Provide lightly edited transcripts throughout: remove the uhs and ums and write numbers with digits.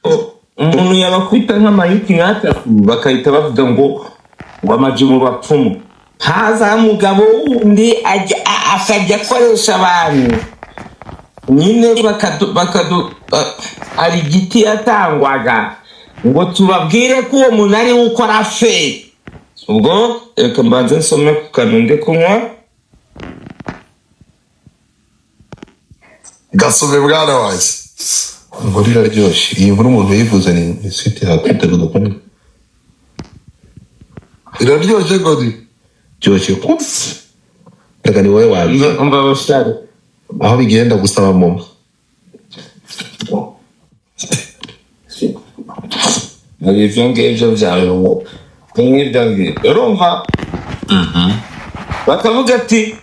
Umuntu yabakwita nk'amayuki nk'atatu, bakahita bavuga ngo amaji mu bapfumu. Haza mugabo wundi akajya akoresha abantu nyine, bakadu hari igiti yatangwaga ngo tubabwire ko uwo muntu ari we ukora fe. Ubwo reka mbanze nsome ku kantu ndi kunywa. Gasome, bwana wanjye. Inkuru iraryoshye. Iyi nkuru umuntu yivuze ni siti hakwiteguza ko Iraryoshye, godi. Ryoshye kusi. Reka, ni wowe wabi Umva basare. Aho bigenda gusaba mama. Hari ibyo ngibyo byawe ngo nk'ibyo ngibyo, urumva, bakavuga ati: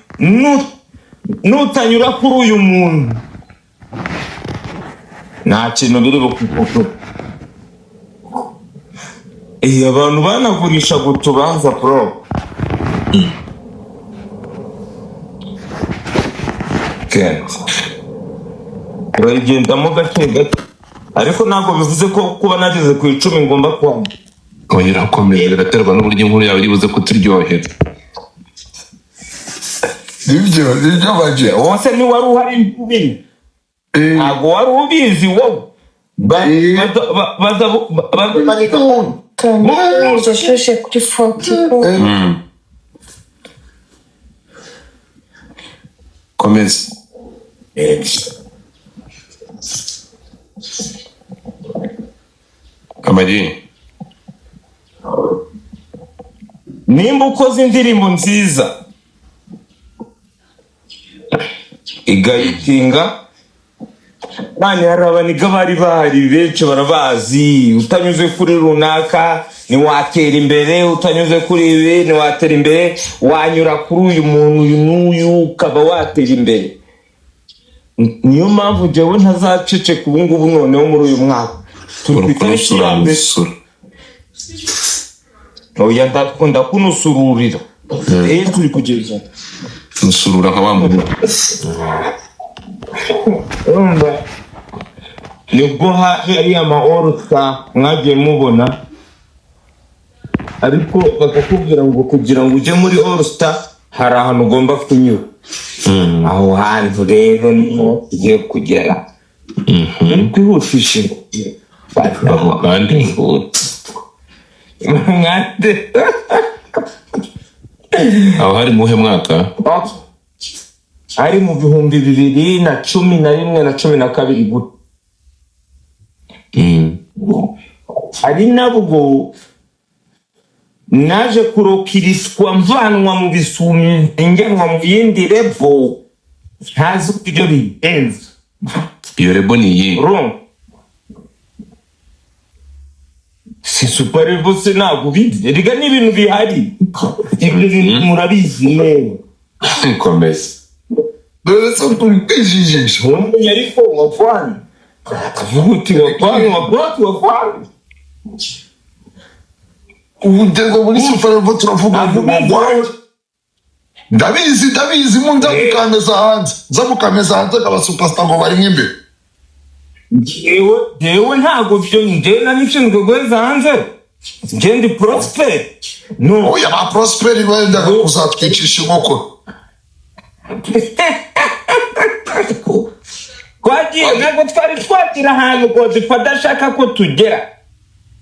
"Nutanyura kuri uyu muntu, nta kintu biri bukukure." Abantu banagurishaga utubanza, bro. Kent urayigendamo gake gake, ariko ntabwo bivuze ko kuba nageze ku 10 ngomba kuhama. Oya, irakomeye. Biraterwa n'uburyo inkuru yawe iri buze kuturyohera. Nibyo, nibyo, baje. Wose ntiwari uhari ubizi? Ntabwo wari ubizi wowe? Zashushe kuri 44. Komeza. Amagi. Nimba ukoze indirimbo nziza igahitinga, mani, hari abaniga bari bahari benshi barabazi. Utanyuze kuri runaka ntiwatera imbere, utanyuze kuri ibi ntiwatera imbere, wanyura kuri uyu muntu uyu n'uyu ukaba watera imbere. Niyo mpamvu jewe ntazaceceka ubu ngubu. Noneho muri uyu mwaka turi ku itariki ya 1. Urukurusura. Oya, ndakunda kunusururira. Turi kugeza Nusurura nka wa muntu. Urumva, nibwo haje ama all-star mwagiye mubona, ariko bakakubwira ngo kugira ngo ujye muri all-star hari ahantu ugomba kunyura. Aho hantu rero niho tugiye kugera. Uri kwihutisha. Kandi Mwande. Aho hari muhe mwaka? Ari mu 2011 na 12 gutya. Ari nabwo naje kurokiriswa, mvanwa mu Bisumi, njyanwa mu yindi level ntazi uburyo bigenza. Iyo level ni iyihe? Urumva, si super level se? Ntabwo ubizi? Erega ni ibintu bihari, ibyo bintu murabizi neza. Komeza. Dore se turi kwijijisha. Ntumenye, ariko wagwan, uvuga uti wagwan, wagwan, wagwan. Ubu ugeze muri super level, turavuga ngo wagwan. Ndabizi, ndabizi. Mu nzamukameza hanze, nzamukameza hanze, akaba superstar ngo barimo imbere. Jewe ntabwo byo, njyewe nari nshinzwe guheza hanze. Njye ndi Prosper, no. Oya, ba Prosperi bendaga kuzatwicisha inkoko. Twagiye, ntabwo twari twagira ahantu Godfather adashaka ko tugera.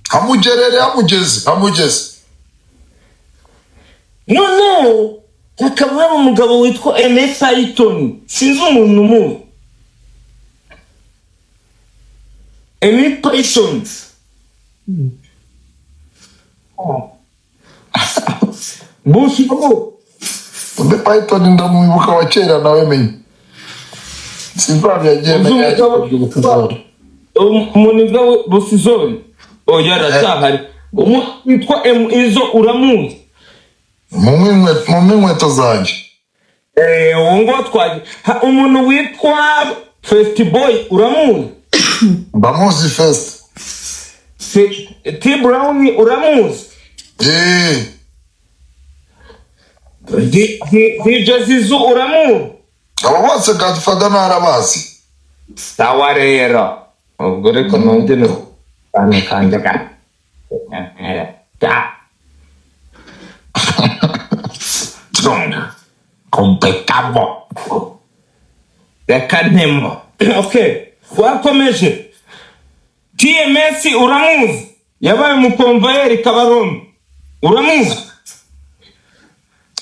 Hamugerere, hamugeze, hamugeze. Noneho hakaba hari umugabo witwa Eme Python, sinzi umuntu umuzi, Eme Python. Bushi. Undi Python ndamwibuka wa kera, nawe menye sinzabya yagiye. Uzi umugabo umuniga we Busizori? Oya, aracyahari. Umu witwa M Izo, uramuzi? Mu inkweto zanjye. Uwo nguwo twagiye. Umuntu witwa Festiboy, uramuzi? Ndamuzi, Fest. T Brown, uramuzi? Eee. DJ Zizu, uramuzi? Abo bose Godfather ntarabazi. Sawa rero, ubwo reka nongere. Kantu kanjye ga ga kompetabo reka ntemo. Okay, wakomeje. TMS uramuzi, yabaye umukomvayeri Kabarondo, uramuzi?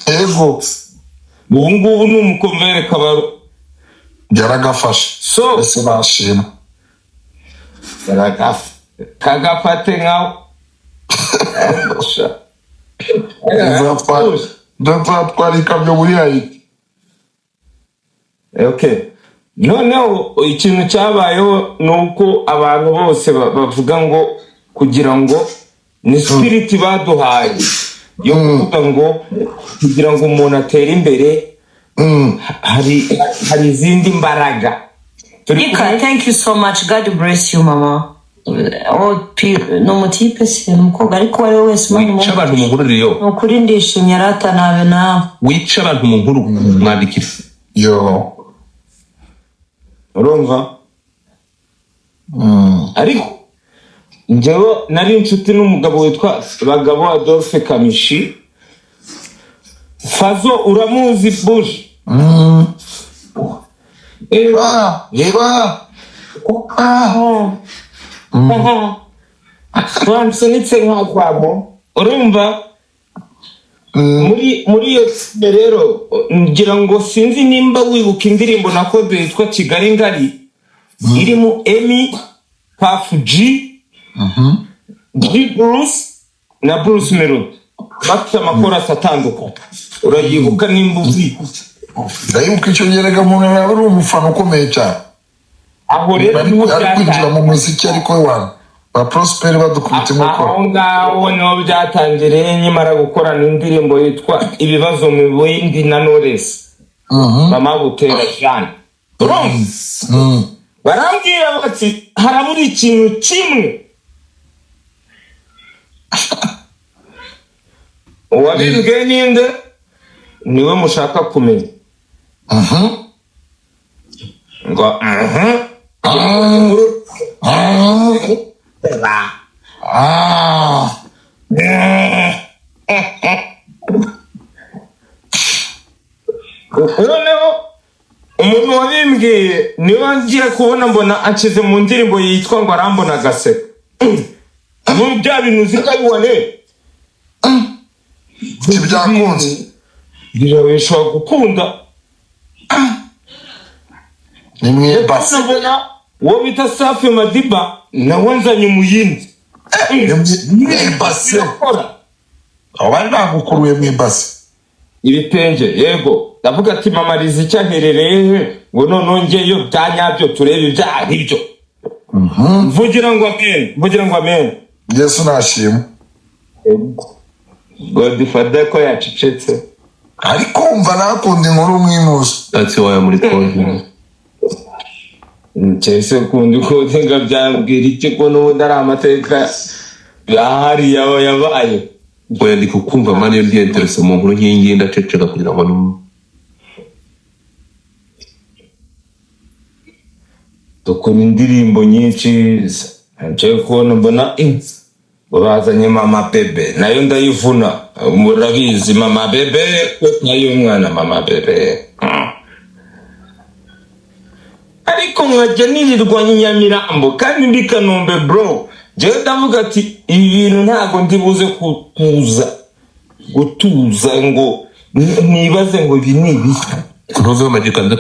Ego. Ubu ngubu ni umukomvayeri Kabarondo. Yaragafashe. So ese nashima. Kagafate nkawe. Nzatwara ikamyo muri Haiti. Okay, noneho ikintu cyabayeho ni uko abantu bose bavuga ngo kugira ngo ni spirit baduhaye yo kuvuga ngo kugira ngo umuntu atere imbere, hari izindi mbaraga turi Ika, kumwe. Thank you so much. God bless you, mama. Oh, ni umutipe si umukobwa, ariko uwo ari we wese, Imana Wica abantu mu nkuru rero. Ni ukuri ndishimye, arata nabe nawe. Wica abantu mu nkuru, mwandikira. Yo. Urumva, ariko njyewe nari inshuti n'umugabo witwa Bagabo Adolphe Kamishi Fazo, uramuzi Bush? Ah, ah, ah. Wansunitse nkakwamo, urumva? Muri iyo tsinda rero, ngira ngo sinzi nimba wibuka indirimbo nakoze yitwa Kigali Ngari, irimo Emi, Puff G, G Bruce na Bruce Melody, bafite amakorasi atandukanye. Urayibuka nimba uzi? Ndayibuka. Icyo gihe rega umuntu yaba ari umufana ukomeye cyane. Aho rero Bari niho ari kwinjira byatangiye. mu muziki, ariko wana ba Prosper badukubita inkokora. Aho ngaho niho byatangiriye, nkimara gukorana indirimbo yitwa Ibibazo mu bindi na Knowless, Mama Butera Jeanne, urumva? Barambwira bati harabura ikintu kimwe. Uwabimbwiye ninde? Niwe mushaka kumenya. Ngo Ah, ah. Noneho umuntu wabimbwiye niwe ngiye kubona, mbona anshyize mu ndirimbo yitwa ngo Arambona Agaseka mu bya bintu uzi ko abibone. Ntibyakunze. Bishobora gukunda. Ni mwibase. Mbona uwo bita Safi Madiba nawe nzanye mu yindi. Mwibase. Birakora. Abo bari bagukuruye mwibase. Ibitenge, yego. Ndavuga ati mama riziki aherereye he, ngo noneho ngeyo bya nyabyo turebe ibyaha ibyo. Mvugira ngo amen, mvugira ngo amen. Yesu nashimwe. Godfather ko yacecetse? Ariko wumva nakunda inkuru mwinuza. That's why I'm recording. Cyese kundi ko nga byambwira iki, ko n'ubundi ari amateka ahari yaba yabaye? Oya, ndi kukumva man, iyo ndi interested mu nkuru nk'iyi ngiyi ndaceceka kugira ngo numve. Dukora indirimbo nyinshi, ngiye kubona mbona bazanye Mama Bebe, nayo ndayivuna. Murabizi Mama Bebe nayo umwana Mama Bebe. Ariko nkajya nirirwa Nyamirambo kandi ndi Kanombe, bro. Njyewe ndavuga ati ibi bintu ntabwo ndi buze kutuza gutuza ngo nibaze ngo ibi ni ibiki. Ntuve amagi kandi.